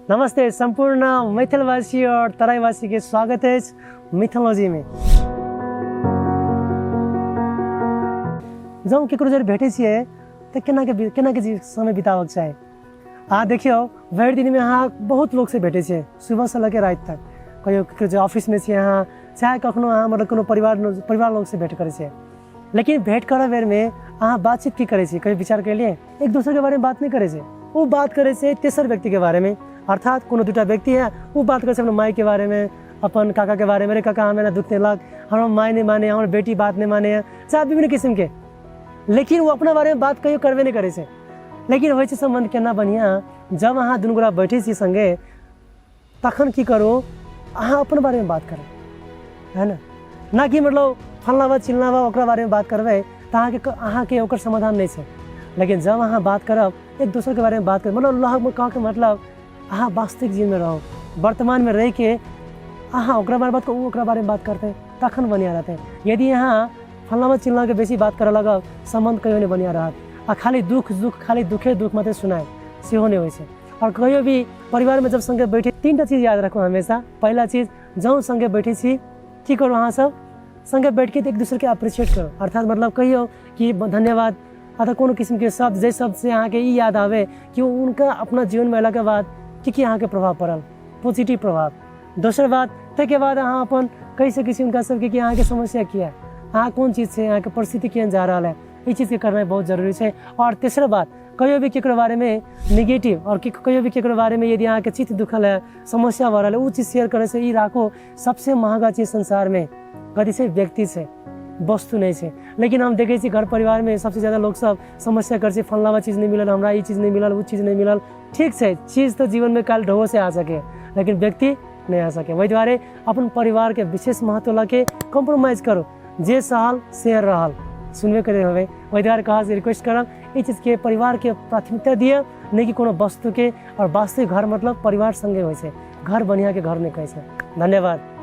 नमस्ते सम्पूर्ण मैथिलवासी और तराईवासी के स्वागत अछि मिथोलॉजी में। जँ केकरो जर भेटै छियै तऽ केना के समय बिताबक चाही। अहाँ देखियौ, भरि दिनमे अहाँ बहुत लोकसँ भेटै छियै, सुबहसँ लऽ के राति तक। कहियो केकरो जे ऑफिसमे छियै अहाँ, चाहे कखनो अहाँ मतलब कोनो परिवार परिवार लोकसँ भेँट करै छियै, लेकिन भेँट करऽ बेरमे अहाँ बातचीत की करै छियै, कहियो विचार केलियै? एक दोसरके बारेमे बात नहि करै छै, ओ बात करै छै तेसर व्यक्तिके बारेमे। अर्थात कोनो दूटा व्यक्ति है, ओ बात करै छै अपना मायके बारेमे, अपन काकाके बारेमे। रे काका, हमरा दुख देलक, हमर माय नहि माने, हमर बेटी बात नहि माने, चाहे विभिन्न किसिमके। लेकिन ओ अपना बारेमे बात कहियो करबे नहि करै छै। लेकिन होइ छै सम्बन्ध केना बढ़िआँ, जब अहाँ दुनू गोरा बैठै छी सङ्गे, तखन की करू, अहाँ अपन बारेमे बात करू, है ने? ना कि मतलब फल्लाँ बा चिल्लाँ बा, ओकरा बारेमे बात करबै तऽ अहाँके ओकर समाधान नहि छै। लेकिन जब अहाँ बात करब, एक दोसरके बारेमे बात करब, मतलब लहक कहऽके मतलब अहाँ वास्तविक जीवनमे रहू, वर्तमानमे रहिके अहाँ ओकरा बारेमे बात करू, ओ ओकरा बारेमे बात करतै, तखन बढ़िआँ रहतै। यदि अहाँ फल्लाँ चिल्लाँके बेसी बात करऽ लागब, सम्बन्ध कहियो नहि बढ़िआँ रहत। आ खाली दुख दुख, खाली दुखे दुख मात्रै सुनाय सेहो नहि होइ छै। आओर कहियो भी परिवारमे जब सङ्गे बैठे, तीनटा चीज याद राखू हमेशा। पहिला चीज, जँ सङ्गे बैठै छी, की करू अहाँ सब सङ्गे बैठके एक दोसरके अप्रिशिएट करू। अर्थात मतलब कहियौ कि धन्यवाद, अथवा कोनो किसिमके शब्द, जाहि शब्दसँ अहाँके ई याद आबै कि हुनका अपना जीवनमे अयलाके बाद की की अहाँके प्रभाव पड़ल, पॉजिटिव प्रभाव। दोसर बात, ताहिके बाद अहाँ अपन कहि सकै छी हुनका सबके कि अहाँके समस्या की है, अहाँ कोन चीज छै, अहाँके परिस्थिति केहन जा रहल है। ई चीजके करनाइ बहुत जरूरी छै। आओर तेसर बात, कहियो भी केकरो बारेमे निगेटिव आओर कहियो भी केकरो बारेमे यदि अहाँके चित्त दुखल है, समस्या भऽ रहल है, ओ चीज शेयर करैसँ ई राखू, सबसे महगा चीज संसारमे कथी छै? व्यक्ति छै, वस्तु नहि छै। लेकिन हम देखै छी घर परिवारमे सबसे ज्यादा लोक सब समस्या करै छै, फल्लाँ चीज नहि मिलल हमरा, ई चीज नहि मिलल, ओ चीज नहि मिलल। ठीक छै, चीज तऽ जीवनमे काल्हि ढोओ से आ सके, लेकिन व्यक्ति नहि आ सके। ओहि दुआरे अपन परिवारके विशेष महत्व लऽ के कॉम्प्रोमाइज करू। जे सहल शेयर रहल सुनबे करे होबै। ओहि दुआरे कहाँ से रिक्वेस्ट करब, ई चीजके परिवारके प्राथमिकता दिअ, नहि कि कोनो वस्तुके। आओर वास्तविक घर मतलब परिवार सङ्गे होइ छै, घर बढ़िआँके घर नहि कहै छै। धन्यवाद।